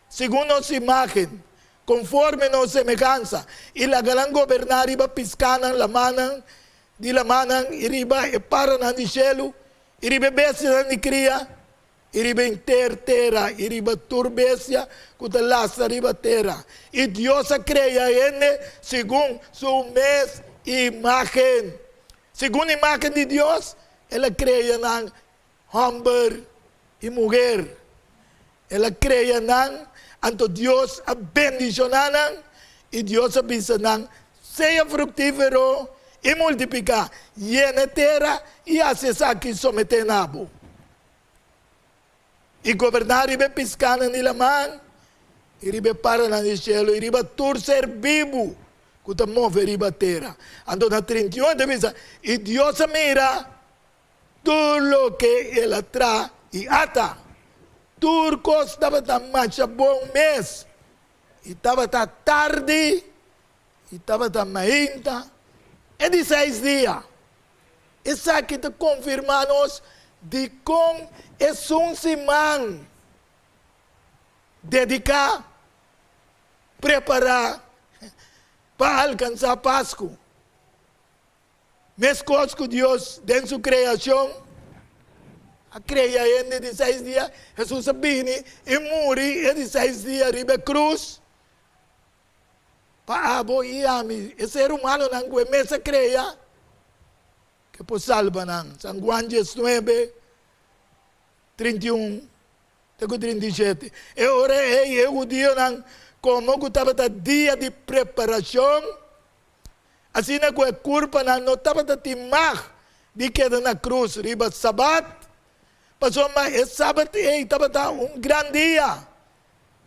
segun nos imágen, konforme nos semehansa, i laga nan goberná riba piskánan, lamannan di lamannan, i riba e paranan di shelu, i riba e bestianan di kria, I riba henter tera, i riba tur bestia ku ta lastra riba tera. I Dios a krea hende segun su mes imágen. Segun imágen di Dios, el a krea nan hòmber i muher. El a krea nan, anto Dios a bendishoná nan, i Dios a bisa nan, Sea fruktífero i multipliká, yena e tera i hasi esaki someté na bo. I goberná riba e piskánan di laman, i riba e paranan di shelu, i riba tur ser bibu ku ta move riba tera. Anto na 31 e ta bisa, I Dios a mira tur loke el a traha, i ata, tur kos tabata masha bon mes. I tabata tardi, i tabata mainta, e di seis dia. Esaki ta konfirmá nos dikon esun siman dediká prepará pa alkansá Pasku. Meskos ku Dios den su kreashon a krea hende di seis dia, Hesus a bini i muri e di seis dia riba e krus. Pa abo i ami, e ser humanonan ku e mes a krea, ke por salba nan. San Juan 19, 31 te ku 37. E ora ei e hudionan, komo ku tabata dia di preparashon, asina ku e kurpanan no tabata tin mag di keda na krus riba sabat, pasobra e sabat ei tabata un gran dia,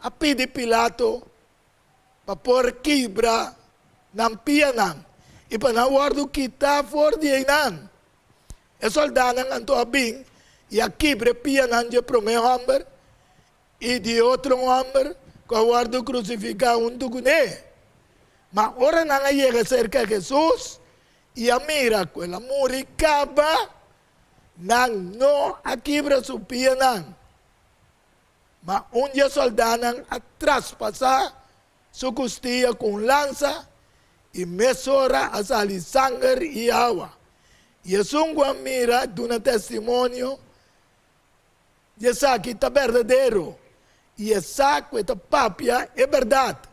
a pidi Pilato pa por kibra nan pianan i pa nan wòrdu kitá for di einan. E sòldánan anto a bin i a kibra e pianan dje promé hòmber i di e otro hòmber ku a wòrdu krusifiká huntu kuné. Ma ora nan a yega serka Hesus i a mira ku el a muri kaba, nan no a kibra su pianan. Ma un di e sòldánan a traspasá su kustia ku un lansa, i mesora a sali sanger i awa. I esun ku a mira duna testimonio di esaki ta berdadero, i e sa ku e ta papia e bèrdat,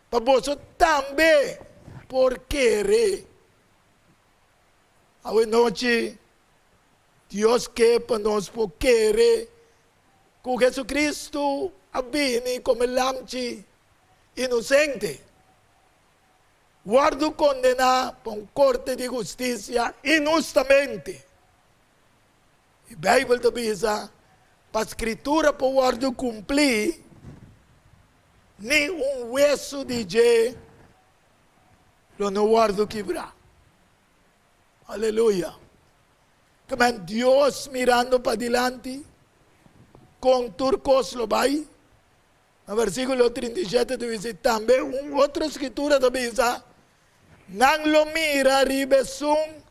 pa boso tambe por kere. Awe nochi Dios ke pa nos por kere ku Jesucristo a bini komo e lamchi inosente, wòrdu kondená pa un korte di hustisia inhustamente. E Beibel ta bisa, Pa Skritura por wòrdu kumplí, ni un wesu di dje lo no wòrdu kibrá. Aleluya! Tamen Dios mirando padilanti kon tur kos lo bai. Na versíkulo 37 ta bisa, Tambe un otro skritura ta bisa, Nan lo mira riba esun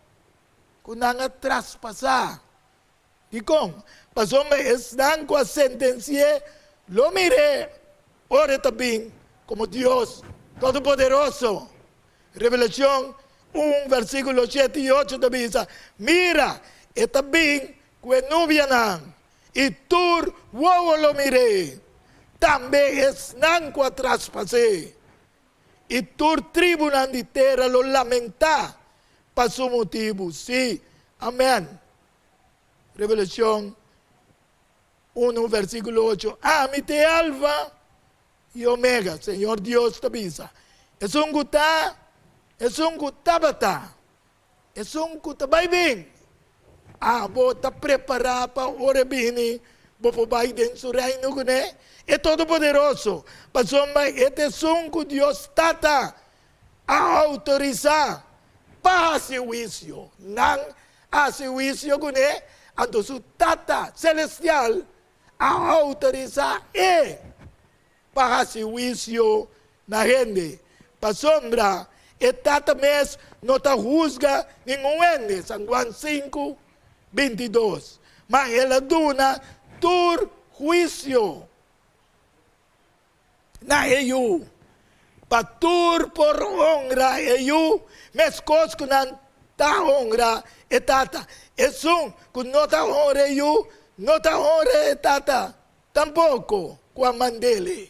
ku nan a traspasá. Dikon? Pasobra esnan ku a sentensi'é lo mir'é ora e ta bin komo Dios Todopoderoso. Revelashon un versíkulo shete i ocho ta bisa, Mira, e ta bin ku e nubianan, i tur wowo lo mir'é, tambe esnan ku a traspas'é. I tur tribunan di tera lo lamentá pa su motibu. Sí, amèn. Revelashon unu versíkulo ocho, Ami ta e Alfa i Omega, Señor Dios ta bisa, esun ku ta, esun ku tabata, esun ku ta bai bin. Abo ta prepará pa ora e bini bo por bai den su reino kuné? E Todopoderoso, pasobra e ta esun ku Dios Tata a outorisá pa hasi huisio. Nan a hasi huisio kuné, anto su Tata selestial a outorisá e pa hasi huisio na hende, pasobra e Tata mes no ta husga ningun hende, San Juan 5, 22, ma el a duna tur huisio na e Yu, pa tur por honra e Yu meskos ku nan ta honra e Tata. Esun ku no ta honra e Yu, no ta honra e Tata tampoko ku a mand'el.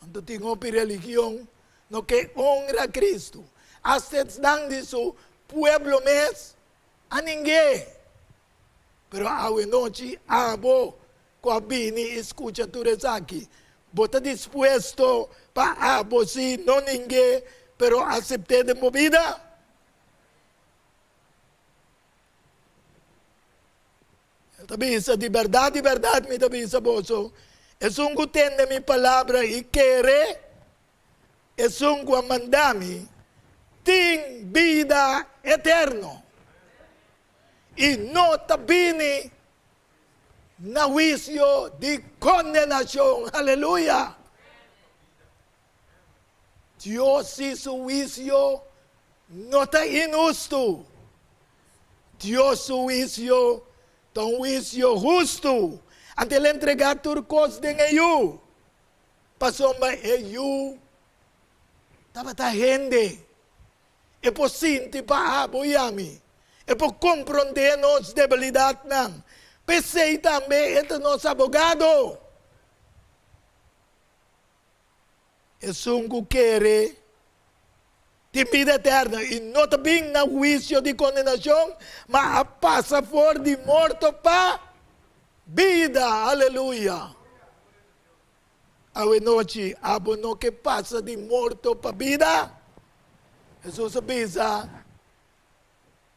Anto tin hopi religion no ke honra Kristu. Asta esnan di su pueblo mes a ning'é. Pero awenochi abo ku a bini i skucha tur esaki, bo ta dispuesto pa abo si no ning'é pero asept'é den bo bida? El ta bisa, Di bèrdat, di bèrdat mi ta bisa boso, esun ku tende mi palabra i kere esun ku a manda mi, tin bida eterno, i no ta bini na huisio di kondenashon. Aleluya! Dios si su huisio no ta inhustu. Dios su huisio ta un huisio hustu. Anto el a entregá tur kos den e Yu, pasobra e Yu tabata hende. E por sinti pa abo i ami. E por komprondé nos debilidatnan. P'esei tambe e ta nos abogado. Esun ku kere tin bida eterno i no ta bin na huisio di kondenashon, ma a pasa for di morto pa bida. Aleluya! Awe nochi abo no ke pasa di morto pa bida? Hesus a bisa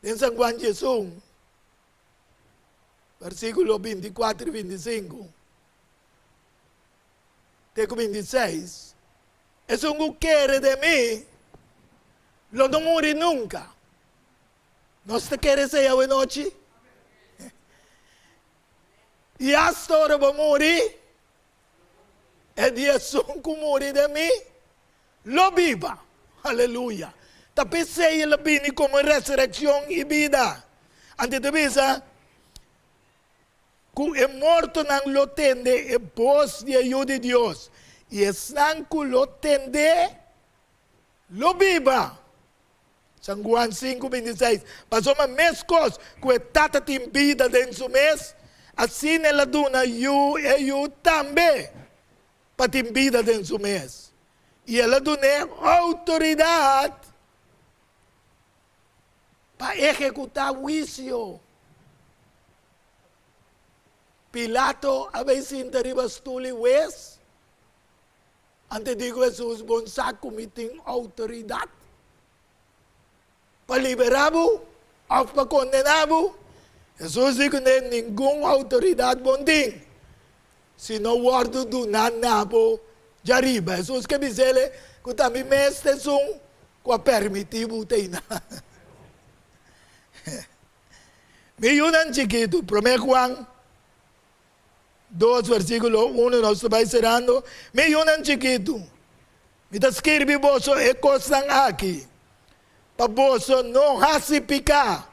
den San Juan 11, versíkulo 24 i 25. Te ku 26, Esun ku kere den mi lo no muri nunka. Nos ta kere esei awenochi? I asta ora bo muri, e di esun ku muri den mi lo biba. Aleluya! Ta p'esei el a bini komo e resurekshon i bida. Anto ta bisa, Ku e mortonan lo tende e bos di e Yu di Dios, i esnan ku lo tend'é lo biba. San Juan 5, 26. Pasobra meskos ku e Tata tin bida den su mes, asina el a duna Yu e Yu tambe pa tin bida den su mes. I el a dun'é outoridat pa ehekutá huisio. Pilato a bay sinta riba stul i hues. Ante di ku Hesus, Bon sa ku mi tin outoridat pa liberá bo òf pa kondená bo. Hesus di kuné, Ningun outoridat bon tin, si no wòrdu duná na bo djariba. Hesus ke bis'el ku ta mi mes ta esun ku a permití bo ta einan. Mi yunan chikitu, Promé Juan 2 versíkulo 1, nos ta bai serando, Mi yunan chikitu, mi ta skirbi boso e kosnan aki, pa boso no hasi piká.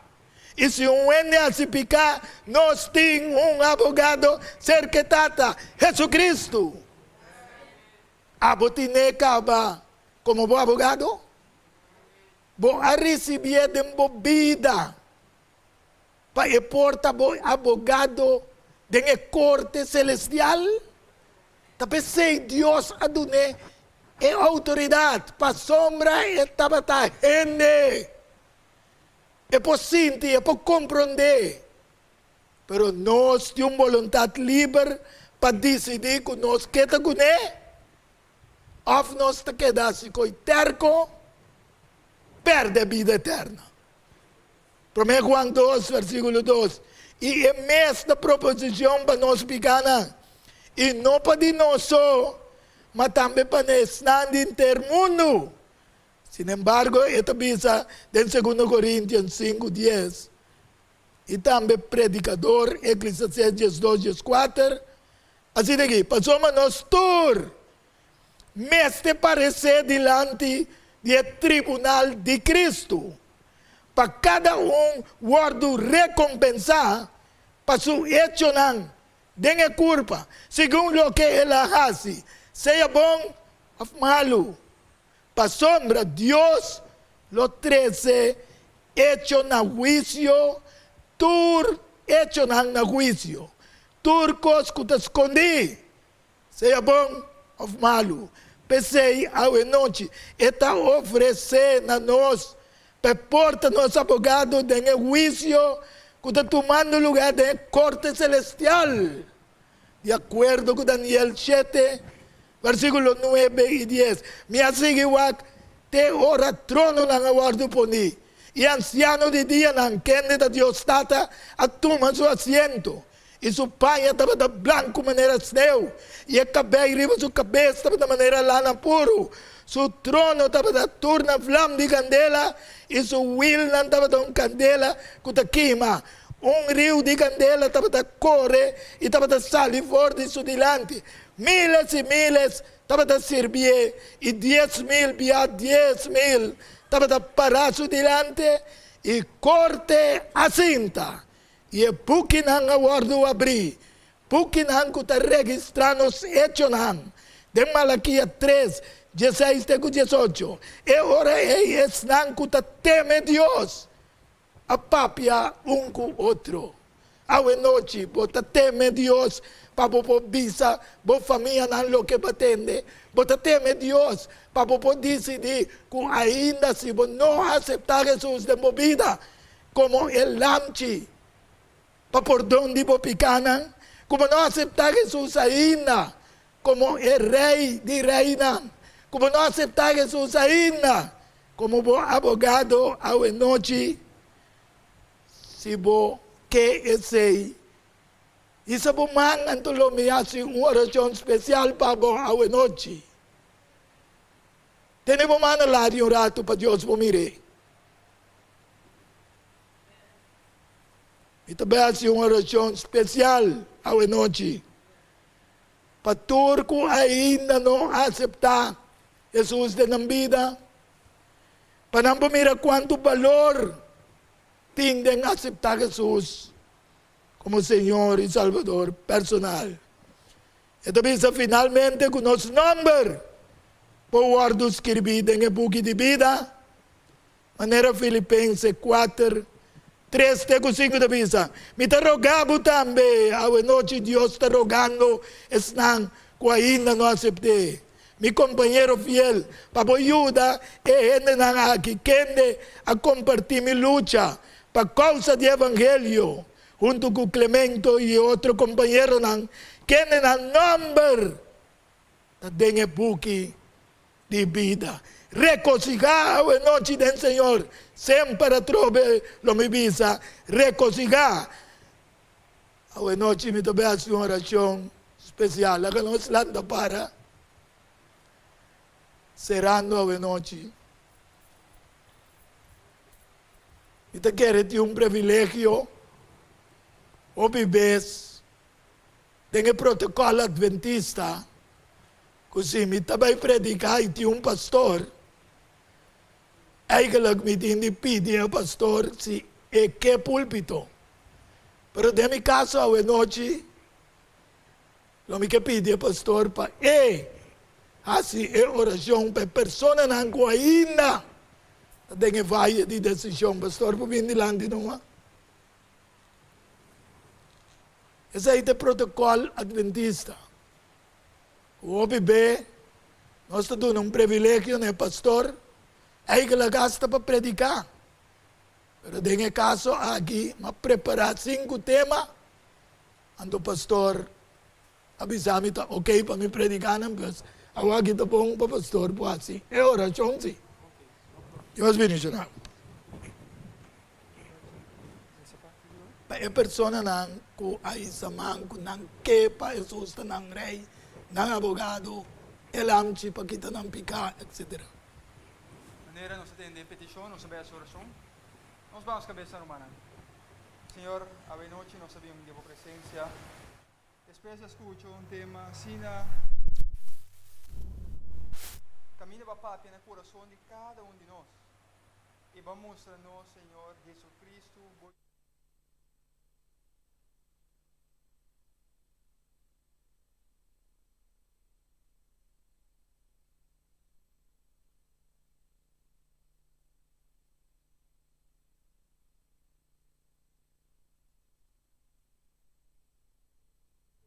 I si un hende hasi piká, nos tin un abogado serka e Tata, Jesucristo. Abo tin'é kaba komo bo abogado? Bo a risibié den bo bida pa e por ta bo abogado den e korte selestial? Ta p'esei Dios a dun'é e outoridat, pasobra e tabata hende. E por sinti, e por komprondé. Pero nos tin un boluntat liber pa disidí ku nos ke ta kuné òf nos ta keda hasi koi tèrko, pèrdè bida eterno. Promé Juan 2, versíkulo 2, I e mes ta proposishon pa nos pikánan, i no pa di nos so, ma tambe pa esnan di henter mundu. Sinembargo, e ta bisa den Segundo Korintionan 5, 10, i tambe Predikador, Eklesiastés 12, 14, asina aki, Pasobra nos tur mester paresé dilanti di e tribunal di Kristu, pa kada un wòrdu rekompensá pa su echonan den e kurpa, segun loke el a hasi, sea bon òf malu. Pasobra Dios lo trese echo na huisio, tur echonan na huisio, tur kos ku ta skondí, sea bon òf malu. P'esei awenochi e ta ofresé na nos pa e por ta nos abogado den e huisio ku ta tumando lugá den e korte selestial. Di akuerdo ku Daniel 7, versíkulo 9 i 10, Mi a sigui wak te ora trononan a wòrdu poní, i ansiano di dianan, kende ta Dios Tata, a tuma su asiento, i su paña tabata blanku manera sneu, i e kabei riba su kabes tabata manera lana puru. Su trono tabata tur na vlam di kandela, i su wilnan tabata un kandela ku ta kima. Un riu di kandela tabata kore i tabata sali for di su dilanti. Miles i miles tabata sirbié, i 10,000 bia 10,000 tabata pará su dilanti, i korte a sinta, i e bukinan a wòrdu abrí, bukinan ku ta registrá nos echonan. Den Malakia 3, 16 te ku 18, e ora ei esnan ku ta teme Dios a papia un ku otro. Awe nochi bo ta teme Dios pa bo por bisa bo famianan loke bo a tende? Bo ta teme Dios pa bo por disidí ku ainda si bo no aseptá Hesus den bo bida komo e Lamchi pa pordon di bo pikánan? Ku bo no aseptá Hesus ainda komo e Rei di reinan? Ku bo no aseptá Hesus ainda komo bo abogado awe nochi? Si bo ke esei, hisa bo man anto lo mi hasi un orashon spesial pa bo awe nochi. Tene bo man alá di un ratu pa Dios bo mir'é. Mi ta bai hasi un orashon spesial awe nochi pa tur ku ainda no aseptá Hesus den nan bida. Pa nan por mira kuantu balor tin den aseptá Hesus komo Señor i Salbador personal. E ta bisa finalmente ku nos nòmber por wòrdu skirbí den e buki di bida, manera Filipense kuater, tres te ku sinku ta bisa, Mi ta roga bo tambe, awenochi Dios ta rogando esnan ku ainda no asept'é. Mi kompañero fiel, pa bo yuda e hendenan aki kende a kompartí mi lucha pa kousa di evangelio, huntu ku Klemento i e otro kompañeronan kende nan nòmber ta den e buki di bida. Regosigá awenochi den Señor, semper atrobe lo mi bisa, regosigá. Awenochi mi ta bai hasi un orashon spesial. Laga nos lanta para serando awenochi. Mi ta kere tin un privilegio hopi bes den e protokòl adventista ku si mi ta bai prediká i tin un pastor, Eigenlijk mi tin di pidi e pastor si e ke pulpito. Pero den mi kaso awenochi lo mi ke pidi e pastor pa e hasi e orashon pa e personanan ku ainda ta den e vaye di desishon. Pastor por bin dilanti numa. Esei ta e protokòl adventista. Ku hopi be nos ta duna un privilegio na e pastor, eigenlijk hasta pa prediká. Pero den e kaso aki m'a prepará sinku tema, anto pastor a bisa mi ta oké pa mi prediká nan, pues awor aki ta bon pa pastor por hasi e orashon si. Dios bendishoná. Pa e personanan ku a hisa man ku nan ke pa Hesus ta nan Rei, nan abogado, e lamchi pa kita nan piká, etsetera. Manera nos a tende e petishon, nos a bai hasi orashon. Nos baha nos kabesa, rumannan. Señor, awe nochi nos a bin den bo presensia. Despues a skucha un tema asina kaminda bo a papia na kurason di kada un di nos. I bo a mustra nos, Señor Jesucristo, bo.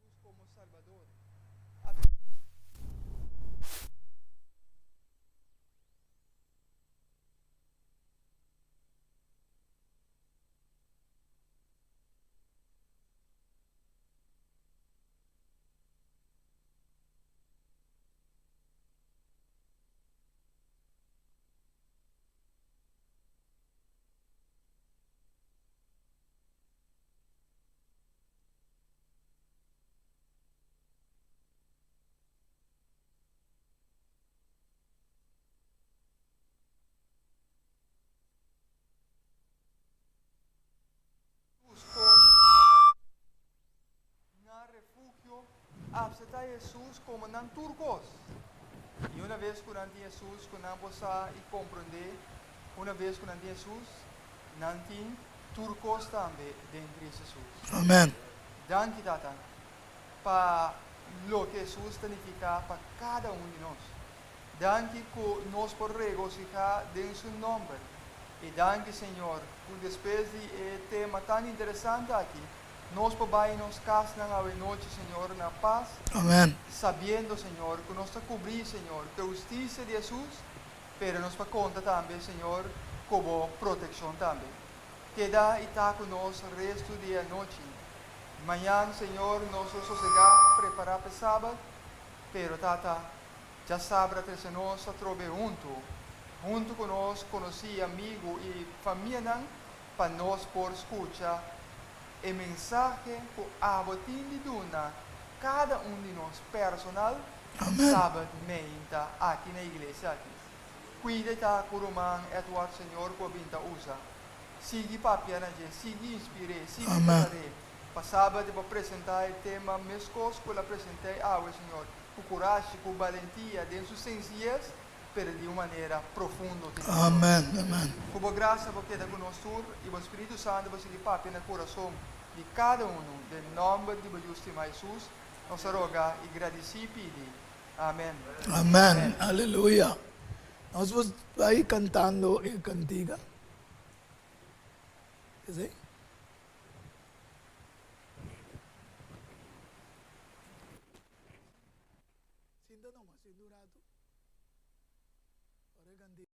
Jesús como Salbador. A. Jesús como nan refugio, acepta Jesús como nan tur cos. Y una vez cu nan tin Jesús, cu nan por sa y comprende, una vez cu nan tin Jesús, nan tin tur cos tambe den Cristo Jesús. Amen. Danki Tata pa loke Jesús ta nifica pa cada un di nos. Danki ku nos por regosihá den Su nòmber. I danki, Señor, ku despues di e tema tan interesante aki, Nos por bai nos kasnan awe nochi, Señor, na pas. Amèn. Sabiendo, Señor, ku nos ta kubrí, Señor, ku e hustisia di Hesus, pero nos por konta tambe, Señor, ku bo protekshon tambe. Keda i ta ku nos restu di e anochi. Mañan, Señor, nos lo sosegá, prepará pa e Sabat, pero, Tata, djasabra trese nos atrobe huntu, huntu ku nos konosí, amigu i famianan, pa nos por skucha e mensahe ku abo tin di duna kada un di nos personal Sabat meinta aki na iglesia aki. Kuida ta ku ruman Edward Señor ku a bin ta usa. Sigui papia na dje, sigui inspir'é, sigui prepar'é pa Sabat e por presentá e tema meskos ku el a present'é awe Señor, ku kurashi, ku balentia, den su sensiyes, pero di un manera profundo tin Señor. Amen, amen. Ku bo grasia bo keda ku nos tur i bo Spiritu Santu bo sigui papia na kurason di kada unu den nòmber di bo Yu stimá Hesus nos a roga i gradisí i pidi. Amen. Amen. Aleluya. Nos por bai kantando e kantiga. Esei? Sinta nomás, sinta un rato. Ora e cantica.